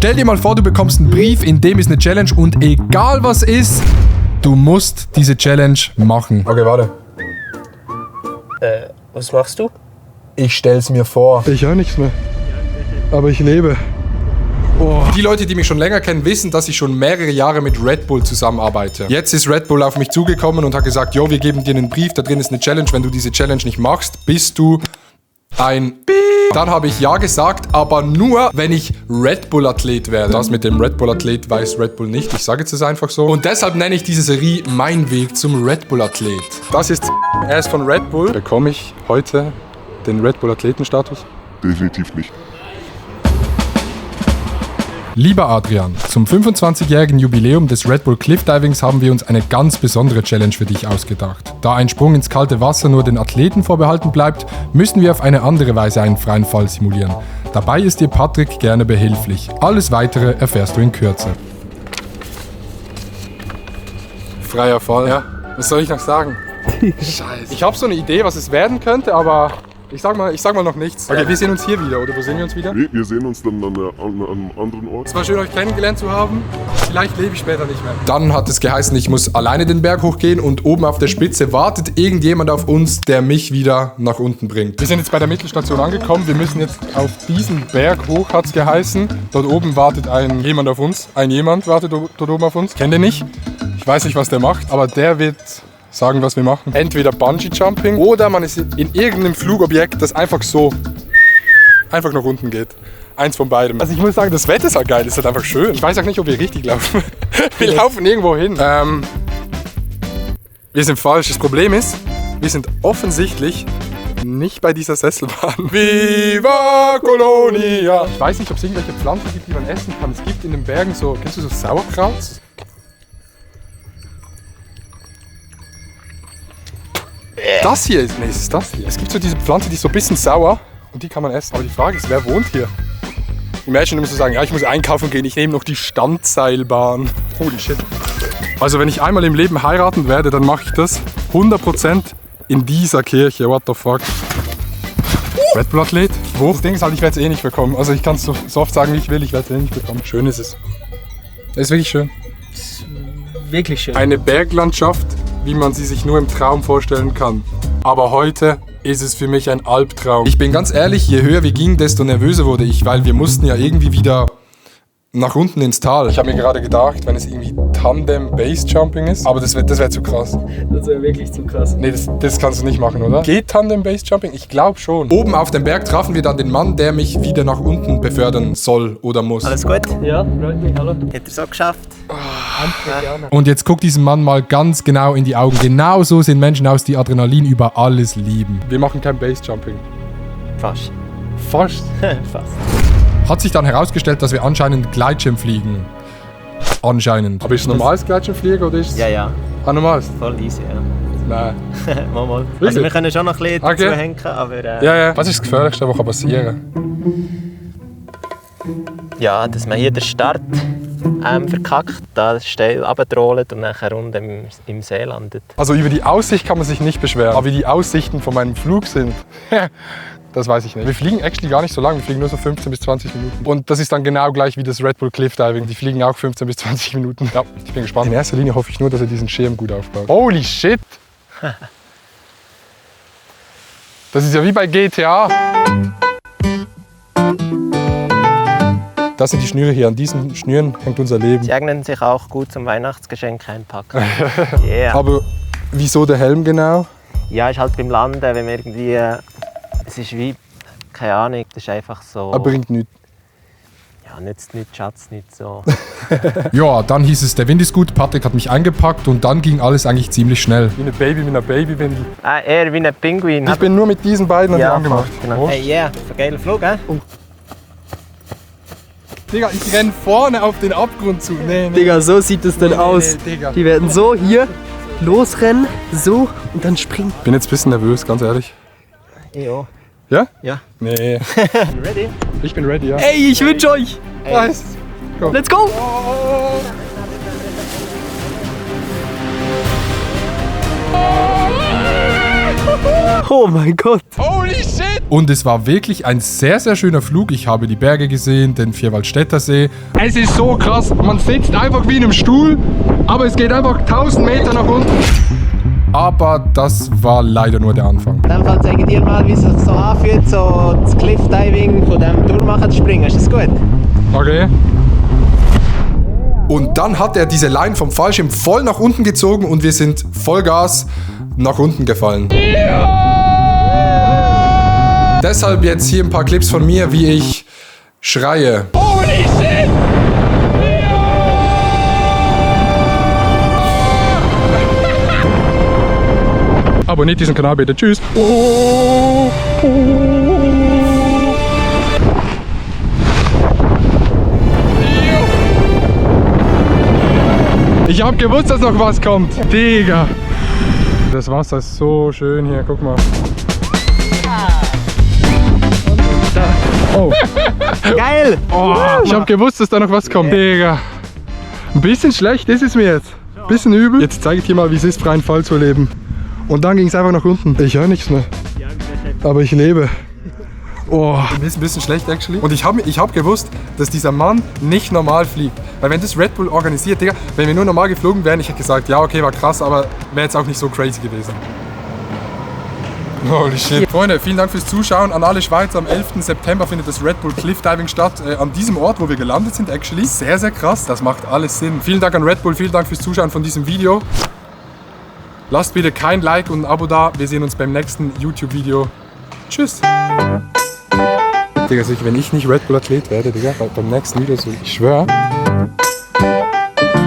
Stell dir mal vor, du bekommst einen Brief, in dem ist eine Challenge und egal was ist, du musst diese Challenge machen. Okay, warte. Was machst du? Ich stell's mir vor. Ich höre nichts mehr. Aber ich lebe. Oh. Die Leute, die mich schon länger kennen, wissen, dass ich schon mehrere Jahre mit Red Bull zusammenarbeite. Jetzt ist Red Bull auf mich zugekommen und hat gesagt, jo, wir geben dir einen Brief, da drin ist eine Challenge. Wenn du diese Challenge nicht machst, bist du ein Piep. Dann habe ich ja gesagt, aber nur, wenn ich Red Bull-Athlet werde. Das mit dem Red Bull-Athlet weiß Red Bull nicht. Ich sage jetzt es einfach so. Und deshalb nenne ich diese Serie Mein Weg zum Red Bull-Athlet. Das ist er ist von Red Bull. Bekomme ich heute den Red Bull-Athletenstatus? Definitiv nicht. Lieber Adrian, zum 25-jährigen Jubiläum des Red Bull Cliff Divings haben wir uns eine ganz besondere Challenge für dich ausgedacht. Da ein Sprung ins kalte Wasser nur den Athleten vorbehalten bleibt, müssen wir auf eine andere Weise einen freien Fall simulieren. Dabei ist dir Patrick gerne behilflich. Alles Weitere erfährst du in Kürze. Freier Fall. Ja, was soll ich noch sagen? Scheiße. Ich habe so eine Idee, was es werden könnte, aber ich sag mal noch nichts. Okay, wir sehen uns hier wieder, oder wo sehen wir uns wieder? Nee, wir sehen uns dann an einem anderen Ort. Es war schön, euch kennengelernt zu haben. Vielleicht lebe ich später nicht mehr. Dann hat es geheißen, ich muss alleine den Berg hochgehen und oben auf der Spitze wartet irgendjemand auf uns, der mich wieder nach unten bringt. Wir sind jetzt bei der Mittelstation angekommen. Wir müssen jetzt auf diesen Berg hoch, hat es geheißen. Dort oben wartet jemand auf uns. Ein jemand wartet dort oben auf uns. Kennt ihr nicht? Ich weiß nicht, was der macht, aber der wird sagen, was wir machen. Entweder Bungee-Jumping oder man ist in irgendeinem Flugobjekt, das einfach nach unten geht. Eins von beidem. Also ich muss sagen, das Wetter ist halt geil, das ist halt einfach schön. Ich weiß auch nicht, ob wir richtig laufen. Wir laufen irgendwo hin. Wir sind falsch. Das Problem ist, wir sind offensichtlich nicht bei dieser Sesselbahn. Viva Colonia! Ich weiß nicht, ob es irgendwelche Pflanzen gibt, die man essen kann. Es gibt in den Bergen so, kennst du so Sauerkraut? Das hier ist, nee, ist das hier. Es gibt so diese Pflanze, die ist so ein bisschen sauer und die kann man essen. Aber die Frage ist, wer wohnt hier? Imagine, du musst sagen, ja, ich muss einkaufen gehen, ich nehme noch die Standseilbahn. Holy shit. Also wenn ich einmal im Leben heiraten werde, dann mache ich das 100% in dieser Kirche. What the fuck? Red Bull Athlet? Wo? Das Ding ist halt, ich werde es eh nicht bekommen. Also ich kann es so oft sagen, wie ich will, ich werde es eh nicht bekommen. Schön ist es. Es ist wirklich schön. Wirklich schön. Eine Berglandschaft, wie man sie sich nur im Traum vorstellen kann. Aber heute ist es für mich ein Albtraum. Ich bin ganz ehrlich, je höher wir gingen, desto nervöser wurde ich, weil wir mussten ja irgendwie wieder nach unten ins Tal. Ich habe mir gerade gedacht, wenn es irgendwie Tandem Base Jumping ist, aber das wäre zu krass. Das wäre wirklich zu krass. Nee, das kannst du nicht machen, oder? Geht Tandem Base Jumping? Ich glaube schon. Oben auf dem Berg trafen wir dann den Mann, der mich wieder nach unten befördern soll oder muss. Alles gut? Ja, freut mich, hallo. Hat er es auch geschafft? Und jetzt guck diesen Mann mal ganz genau in die Augen. Genau so sehen Menschen aus, die Adrenalin über alles lieben. Wir machen kein Base Jumping. Fast. Fast? Fast. Hat sich dann herausgestellt, dass wir anscheinend Gleitschirm fliegen. Anscheinend. Aber ist es normales Gleitschirmfliegen oder ist es... Ja. Ah, normales? Voll easy, ja. Nein. Mal. Wirklich? Also wir können schon noch ein bisschen Okay. dazu hängen, aber... Ja. Was ist das Gefährlichste, was passieren Ja, dass man hier den Start verkackt, da steil runterrollt und nachher unten im See landet. Also über die Aussicht kann man sich nicht beschweren. Aber wie die Aussichten von meinem Flug sind, das weiß ich nicht. Wir fliegen actually gar nicht so lange, wir fliegen nur so 15 bis 20 Minuten. Und das ist dann genau gleich wie das Red Bull Cliff Diving. Die fliegen auch 15 bis 20 Minuten. Ja, ich bin gespannt. In erster Linie hoffe ich nur, dass er diesen Schirm gut aufbaut. Holy shit! Das ist ja wie bei GTA. Das sind die Schnüre hier. An diesen Schnüren hängt unser Leben. Sie eignen sich auch gut zum Weihnachtsgeschenk einpacken. Yeah. Aber wieso der Helm genau? Ja, ist halt beim Landen, wenn man irgendwie... Es ist wie... Keine Ahnung, das ist einfach so... Er bringt nichts. Ja, nützt nichts, Schatz, nicht so. Ja, dann hieß es, der Wind ist gut, Patrick hat mich eingepackt und dann ging alles eigentlich ziemlich schnell. Wie eine Babywindel. Eher wie ein Pinguin. Ich bin nur mit diesen beiden an die ja, angemacht. genau. Oh. Hey, yeah, ein geiler Flug, hä? Digga, ich renn vorne auf den Abgrund zu. Nee. Digga, so sieht es denn aus. Digga. Die werden so hier losrennen, so und dann springen. Ich bin jetzt ein bisschen nervös, ganz ehrlich. Ja. Ja? Ja. Nee. Ready? Ich bin ready, ja. Ey, ich wünsche euch. Nice. Komm. Let's go. Oh mein Gott. Holy shit! Und es war wirklich ein sehr, sehr schöner Flug. Ich habe die Berge gesehen, den Vierwaldstätter See. Es ist so krass. Man sitzt einfach wie in einem Stuhl, aber es geht einfach 1000 Meter nach unten. Aber das war leider nur der Anfang. In dem Fall zeige ich dir mal, wie es sich so anfühlt, so das Cliffdiving von dem Durchmachen zu springen. Ist das gut? Okay. Und dann hat er diese Line vom Fallschirm voll nach unten gezogen und wir sind Vollgas nach unten gefallen. Ja! Deshalb jetzt hier ein paar Clips von mir, wie ich schreie. Holy shit! Ja! Abonniert diesen Kanal bitte. Tschüss. Ich hab gewusst, dass noch was kommt. Digga. Das Wasser ist so schön hier, guck mal. Oh. Geil. Oh, ich hab gewusst, dass da noch was kommt. Digga. Ein bisschen schlecht ist es mir jetzt. Ein bisschen übel. Jetzt zeige ich dir mal, wie es ist, freien Fall zu leben. Und dann ging es einfach nach unten. Ich höre nichts mehr. Aber ich lebe. Oh. Mir ist ein bisschen schlecht, actually. Und ich hab gewusst, dass dieser Mann nicht normal fliegt. Weil wenn das Red Bull organisiert, Digga, wenn wir nur normal geflogen wären, ich hätte gesagt, ja, okay, war krass, aber wäre jetzt auch nicht so crazy gewesen. Holy shit. Freunde, vielen Dank fürs Zuschauen. An alle Schweizer, am 11. September findet das Red Bull Cliff Diving statt. An diesem Ort, wo wir gelandet sind, actually. Sehr, sehr krass. Das macht alles Sinn. Vielen Dank an Red Bull, vielen Dank fürs Zuschauen von diesem Video. Lasst bitte kein Like und ein Abo da. Wir sehen uns beim nächsten YouTube-Video. Tschüss. Digga, wenn ich nicht Red Bull Athlet werde, Digga, beim nächsten Video, so, ich schwöre.